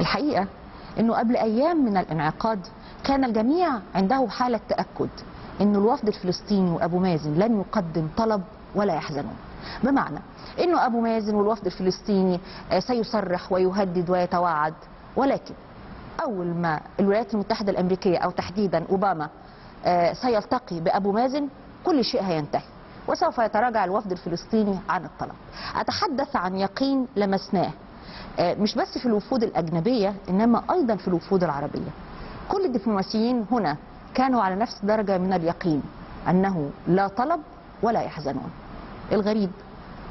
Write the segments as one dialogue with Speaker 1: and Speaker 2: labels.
Speaker 1: الحقيقة أنه قبل أيام من الانعقاد كان الجميع عنده حالة تأكد أن الوفد الفلسطيني وأبو مازن لن يقدم طلب ولا يحزنون، بمعنى أنه أبو مازن والوفد الفلسطيني سيصرح ويهدد ويتوعد، ولكن أول ما الولايات المتحدة الأمريكية أو تحديدا أوباما سيلتقي بأبو مازن كل شيء هينتهي وسوف يتراجع الوفد الفلسطيني عن الطلب. أتحدث عن يقين لمسناه مش بس في الوفود الأجنبية إنما أيضا في الوفود العربية. كل الدبلوماسيين هنا كانوا على نفس درجة من اليقين أنه لا طلب ولا يحزنون. الغريب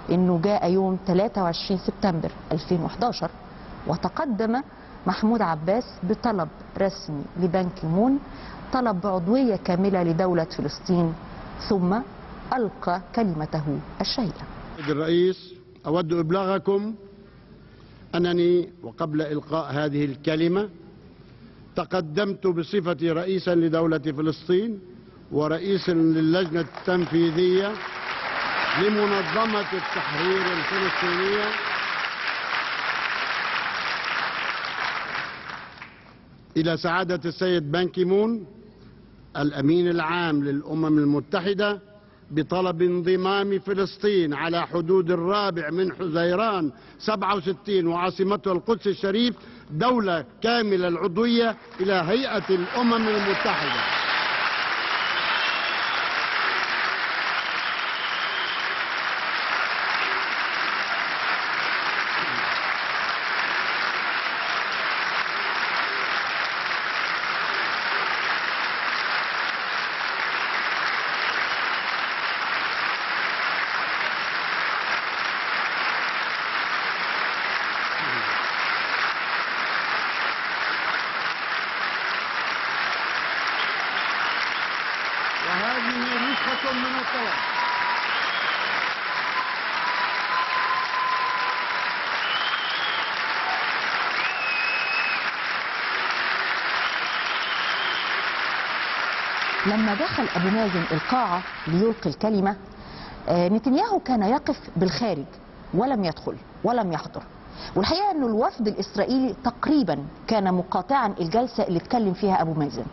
Speaker 1: أنه جاء يوم 23 سبتمبر 2011 وتقدم محمود عباس بطلب رسمي لبان كي مون، طلب بعضوية كاملة لدولة فلسطين، ثم ألقى كلمته الشهيرة.
Speaker 2: الرئيس، أود إبلاغكم أنني وقبل إلقاء هذه الكلمة تقدمت بصفتي رئيسا لدولة فلسطين ورئيسا للجنة التنفيذية لمنظمة التحرير الفلسطينية إلى سعادة السيد بان كي مون الأمين العام للأمم المتحدة بطلب انضمام فلسطين على حدود 4 من حزيران 67 وعاصمتها القدس الشريف دولة كاملة العضوية إلى هيئة الأمم المتحدة. وهذه نسخة من الطلب.
Speaker 1: لما دخل أبو مازن القاعة ليلقي الكلمة نتنياهو كان يقف بالخارج ولم يدخل ولم يحضر، والحقيقة أن الوفد الإسرائيلي تقريبا كان مقاطعا الجلسة اللي اتكلم فيها أبو مازن.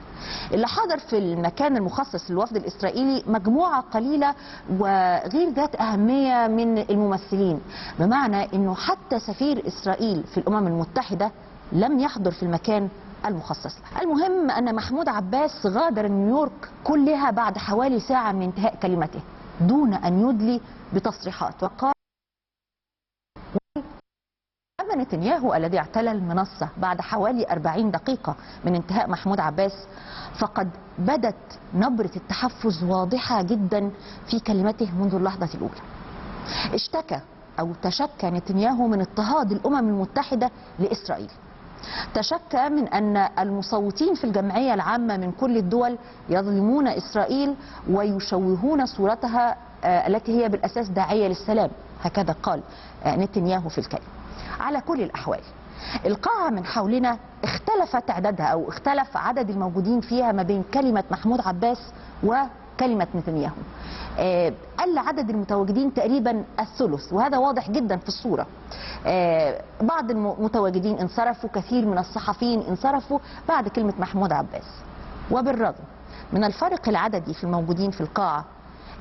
Speaker 1: اللي حضر في المكان المخصص للوفد الإسرائيلي مجموعة قليلة وغير ذات أهمية من الممثلين، بمعنى أنه حتى سفير إسرائيل في الأمم المتحدة لم يحضر في المكان المخصص له. المهم أن محمود عباس غادر نيويورك كلها بعد حوالي ساعة من انتهاء كلمته دون أن يدلي بتصريحات، وقال أما نتنياهو الذي اعتلى المنصة بعد حوالي 40 دقيقة من انتهاء محمود عباس فقد بدت نبرة التحفز واضحة جدا في كلمته منذ اللحظة الأولى. اشتكى أو تشكى نتنياهو من اضطهاد الأمم المتحدة لإسرائيل، تشكى من أن المصوتين في الجمعية العامة من كل الدول يظلمون إسرائيل ويشوهون صورتها التي هي بالأساس داعية للسلام، هكذا قال نتنياهو في الكلمة. على كل الأحوال القاعة من حولنا اختلف تعدادها أو اختلف عدد الموجودين فيها ما بين كلمة محمود عباس وكلمة نتنياهو. قل عدد المتواجدين تقريبا الثلث، وهذا واضح جدا في الصورة. بعض المتواجدين انصرفوا، كثير من الصحفيين انصرفوا بعد كلمة محمود عباس. وبالرغم من الفرق العددي في الموجودين في القاعة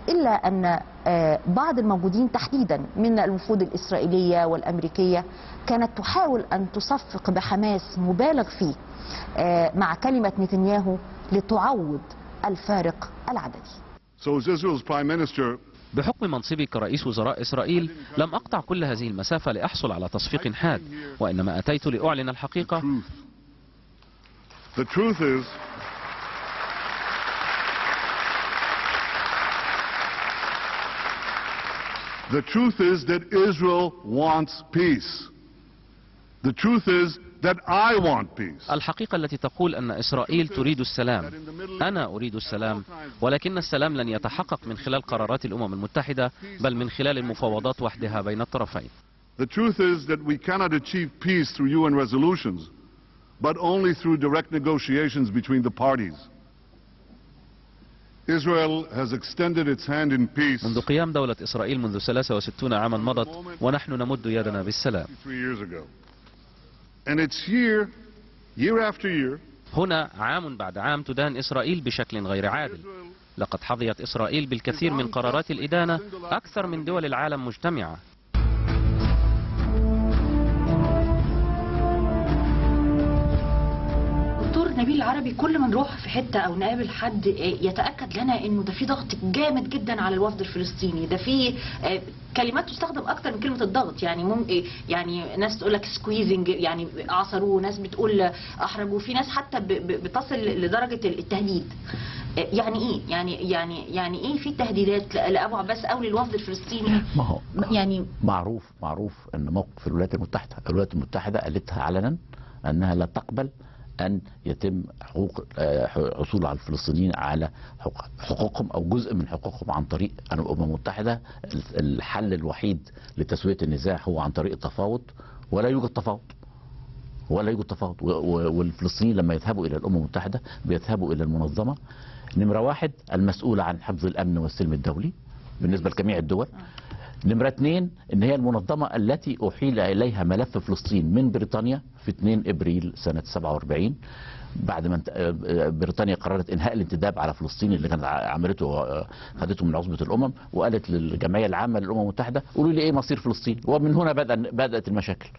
Speaker 1: إلا أن بعض الموجودين تحديدا من الوفود الإسرائيلية والأمريكية كانت تحاول أن تصفق بحماس مبالغ فيه مع كلمة نتنياهو لتعوض الفارق العددي.
Speaker 3: بحكم منصبي كرئيس وزراء إسرائيل لم أقطع كل هذه المسافة لأحصل على تصفيق حاد، وإنما أتيت لأعلن الحقيقة.
Speaker 4: The truth is that Israel wants peace. The truth is that I want peace.
Speaker 3: الحقيقة التي تقول أن إسرائيل تريد السلام. أنا أريد السلام، ولكن السلام لن يتحقق من خلال قرارات الأمم المتحدة بل من خلال المفاوضات وحدها بين الطرفين.
Speaker 4: The truth is that we cannot achieve peace through UN resolutions, but only through direct negotiations between the parties. Israel has extended its hand in peace.
Speaker 3: منذ قيام دولة إسرائيل منذ 63 عاما مضت ونحن نمد يدنا بالسلام.
Speaker 4: And it's year after year.
Speaker 3: هنا عام بعد عام تدان إسرائيل بشكل غير عادل. لقد حظيت إسرائيل بالكثير من قرارات الإدانة أكثر من دول العالم مجتمعة.
Speaker 1: دكتور نبيل العربي، كل ما نروح في حته او نقابل حد يتاكد لنا انه ده في ضغط جامد جدا على الوفد الفلسطيني، ده في كلمات تستخدم اكتر من كلمه الضغط، يعني يعني ناس تقول لك سكويزنج، يعني عصروه، ناس بتقول احرجوه، في ناس حتى بتصل لدرجه التهديد. يعني ايه يعني ايه في تهديدات لابو عباس او للوفد الفلسطيني؟
Speaker 5: ما هو
Speaker 1: يعني
Speaker 5: معروف ان موقف الولايات المتحده قالتها علنا انها لا تقبل أن يتم حصول على الفلسطينيين على حقوقهم أو جزء من حقوقهم عن طريق الأمم المتحدة. الحل الوحيد لتسوية النزاع هو عن طريق التفاوض، ولا يوجد تفاوض. والفلسطينيين لما يذهبوا إلى الأمم المتحدة بيذهبوا إلى المنظمة نمرة 1 المسؤولة عن حفظ الأمن والسلم الدولي بالنسبة لجميع الدول. نمرة 2 ان هي المنظمة التي احيل اليها ملف فلسطين من بريطانيا في 2 ابريل سنة 47 بعد ما بريطانيا قررت انهاء الانتداب على فلسطين اللي كانت عملته خدته من عصبة الامم، وقالت للجمعية العامة للامم المتحدة قولوا لي ايه مصير فلسطين، ومن هنا بدأت المشاكل.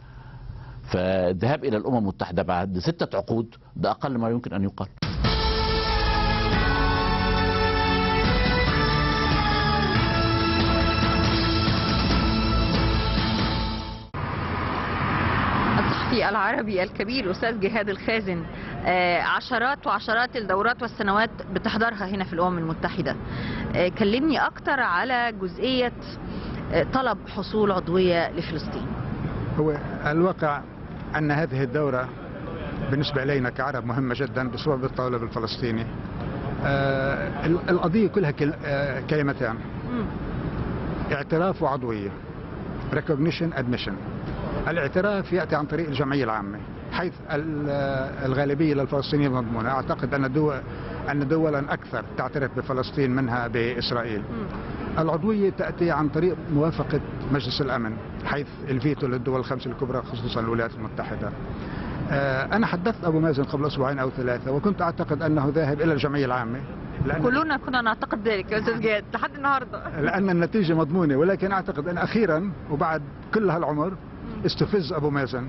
Speaker 5: فالذهاب الى الامم المتحدة بعد 6 عقود ده اقل ما يمكن ان يقال.
Speaker 1: العربي الكبير أستاذ جهاد الخازن، عشرات وعشرات الدورات والسنوات بتحضرها هنا في الأمم المتحدة، كلمني أكتر على جزئية طلب حصول عضوية لفلسطين.
Speaker 6: هو الواقع أن هذه الدورة بالنسبة إلينا كعرب مهمة جدا بسبب الطالب الفلسطيني. القضية كلها كلمتان: اعتراف وعضوية، recognition admission. الاعتراف يأتي عن طريق الجمعية العامة حيث الغالبية للفلسطينيين مضمونة. أعتقد أن دولا أكثر تعترف بفلسطين منها بإسرائيل. العضوية تأتي عن طريق موافقة مجلس الأمن حيث الفيتو للدول الخمس الكبرى خصوصا الولايات المتحدة. أنا حدثت أبو مازن قبل أسبوعين أو 3 وكنت أعتقد أنه ذاهب إلى الجمعية العامة.
Speaker 1: كلنا كنا نعتقد ذلك يا أستاذ جهاد لحد النهاردة
Speaker 6: لأن النتيجة مضمونة، ولكن أعتقد أن أخيرا وبعد كل هالعمر استفز أبو مازن.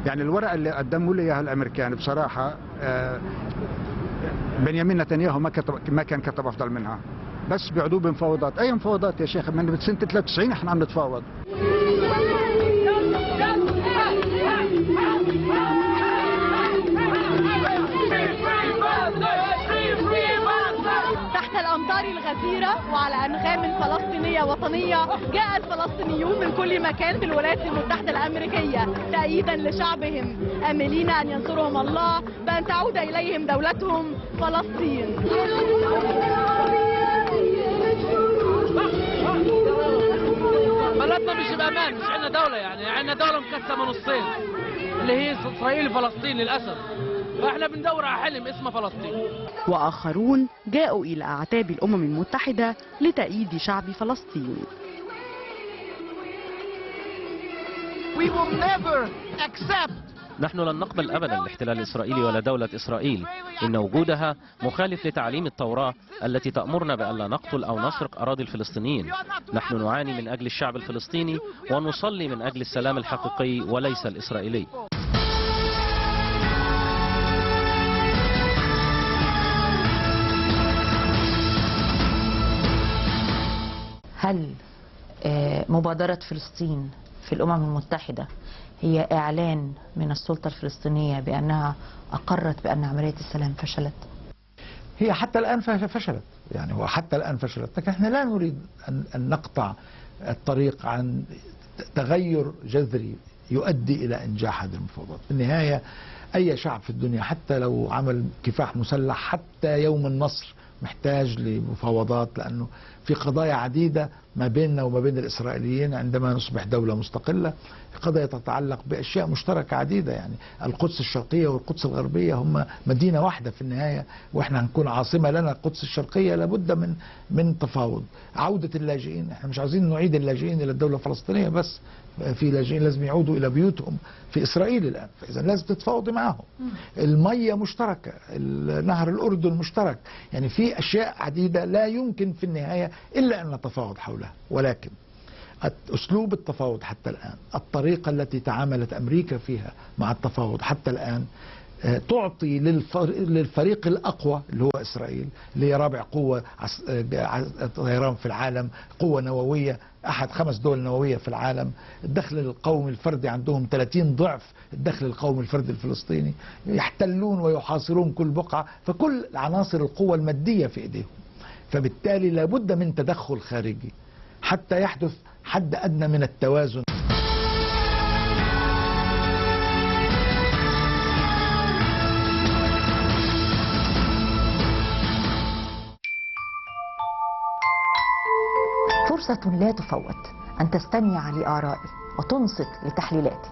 Speaker 6: يعني الورقة اللي قدموا لي إياها الأمريكان بصراحة بنيامين نتنياهو ما كان كتب أفضل منها، بس بيعدوا بمفاوضات. أي مفاوضات يا شيخ؟ من سنة 93 احنا عم نتفاوض.
Speaker 7: تحت الأمطار الغزيرة وعلى أنغام فلسطينية وطنية جاء الفلسطينيون من كل مكان في الولايات المتحدة الأمريكية تأييدا لشعبهم، آملين أن ينصرهم الله بأن تعود إليهم دولتهم فلسطين.
Speaker 8: بلدنا مش بأمان، مش عندنا دولة، يعني عندنا دولة مقسمة نصين اللي هي إسرائيل وفلسطين للأسف، فاحنا بندور على حلم اسمه فلسطين.
Speaker 7: وآخرون جاءوا إلى أعتاب الأمم المتحدة لتأييد شعب فلسطين.
Speaker 3: نحن لن نقبل أبدا الاحتلال الإسرائيلي ولا دولة إسرائيل، إن وجودها مخالف لتعليم التوراة التي تأمرنا بألا نقتل أو نسرق أراضي الفلسطينيين. نحن نعاني من أجل الشعب الفلسطيني ونصلي من أجل السلام الحقيقي وليس الإسرائيلي.
Speaker 1: هل مبادرة فلسطين في الأمم المتحدة هي إعلان من السلطة الفلسطينية بأنها أقرت بأن عملية السلام فشلت؟
Speaker 9: هي حتى الآن فشلت، يعني هو حتى الآن فشلت، لكن احنا لا نريد أن نقطع الطريق عن تغير جذري يؤدي إلى إنجاح هذه المفاوضات. في النهاية أي شعب في الدنيا حتى لو عمل كفاح مسلح حتى يوم النصر محتاج لمفاوضات، لأنه في قضايا عديدة ما بيننا وما بين الإسرائيليين عندما نصبح دولة مستقلة، قضايا تتعلق بأشياء مشتركة عديدة. يعني القدس الشرقية والقدس الغربية هم مدينة واحدة في النهاية، وإحنا هنكون عاصمة لنا القدس الشرقية، لابد من تفاوض. عودة اللاجئين، إحنا مش عايزين نعيد اللاجئين إلى الدولة الفلسطينية بس، في لاجئين لازم يعودوا إلى بيوتهم في إسرائيل الآن، فإذا لازم تتفاوضي معهم. المية مشتركة، نهر الأردن مشترك، يعني في أشياء عديدة لا يمكن في النهاية إلا أن نتفاوض حولها. ولكن أسلوب التفاوض حتى الآن، الطريقة التي تعاملت أمريكا فيها مع التفاوض حتى الآن، تعطي للفريق الأقوى اللي هو إسرائيل، اللي هي رابع قوة طيران في العالم، قوة نووية، أحد 5 دول نووية في العالم، الدخل القومي الفردي عندهم 30 ضعف الدخل القومي الفردي الفلسطيني، يحتلون ويحاصرون كل بقعة، فكل عناصر القوة المادية في إيديهم. فبالتالي لابد من تدخل خارجي حتى يحدث حد أدنى من التوازن.
Speaker 1: فرصة لا تفوت أن تستمع لآرائي وتنصت لتحليلاتي.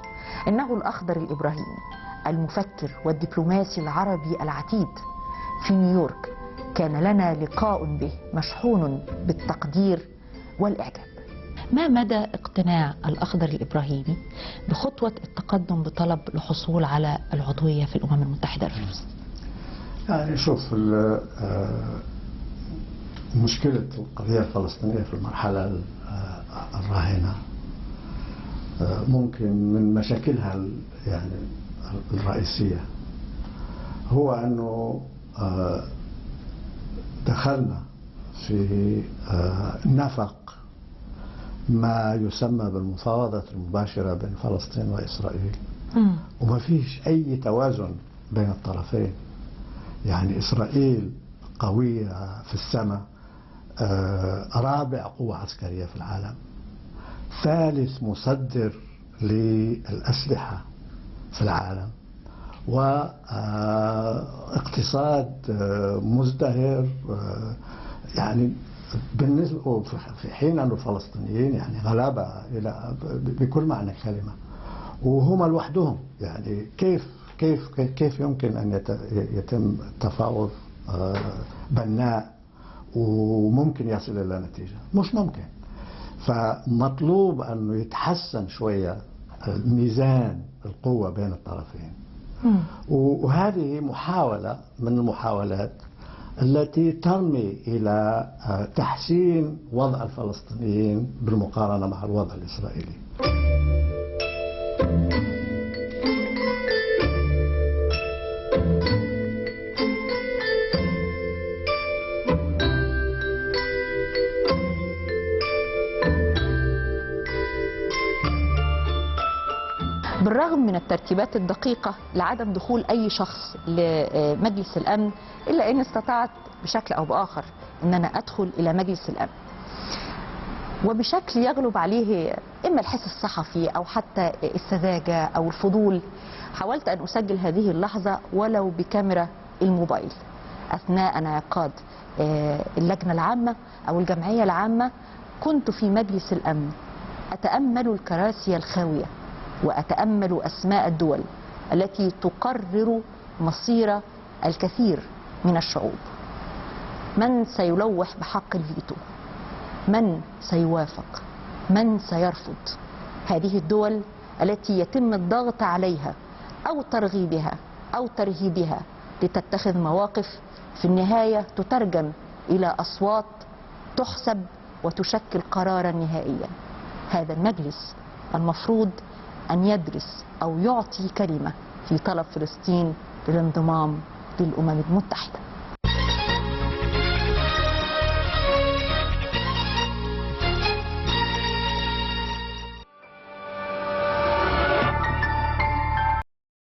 Speaker 1: إنه الأخضر الإبراهيمي، المفكر والدبلوماسي العربي العتيد في نيويورك، كان لنا لقاء به مشحون بالتقدير والإعجاب. ما مدى اقتناع الأخضر الإبراهيمي بخطوة التقدم بطلب الحصول على العضوية في الأمم المتحدة الفلسطينية؟
Speaker 10: يعني شوف، مشكلة القضية الفلسطينية في المرحلة الراهنة ممكن من مشاكلها يعني الرئيسية هو أنه دخلنا في نفق ما يسمى بالمفاوضات المباشرة بين فلسطين وإسرائيل، وما فيش أي توازن بين الطرفين. يعني إسرائيل قوية في السماء، رابع قوة عسكرية في العالم، ثالث مصدر للأسلحة في العالم، واقتصاد مزدهر. يعني بالنسبة في حين أن الفلسطينيين يعني غلابة بكل معنى الكلمة، وهم لوحدهم. يعني كيف يمكن أن يتم تفاوض بناء وممكن يصل إلى نتيجة؟ مش ممكن. فمطلوب أنه يتحسن شوية ميزان القوة بين الطرفين، وهذه محاولة من المحاولات التي ترمي إلى تحسين وضع الفلسطينيين بالمقارنة مع الوضع الإسرائيلي.
Speaker 1: بالرغم من الترتيبات الدقيقة لعدم دخول أي شخص لمجلس الأمن، إلا أن استطعت بشكل أو بآخر أن أنا أدخل إلى مجلس الأمن، وبشكل يغلب عليه إما الحس الصحفي أو حتى السذاجة أو الفضول، حاولت أن أسجل هذه اللحظة ولو بكاميرا الموبايل أثناء انعقاد اللجنة العامة أو الجمعية العامة. كنت في مجلس الأمن أتأمل الكراسي الخاوية، وأتأمل أسماء الدول التي تقرر مصير الكثير من الشعوب. من سيلوح بحق الفيتو؟ من سيوافق؟ من سيرفض؟ هذه الدول التي يتم الضغط عليها أو ترغيبها أو ترهيبها لتتخذ مواقف في النهاية تترجم إلى أصوات تحسب وتشكل قرارا نهائيا. هذا المجلس المفروض أن يدرس أو يعطي كلمة في طلب فلسطين للانضمام للأمم المتحدة.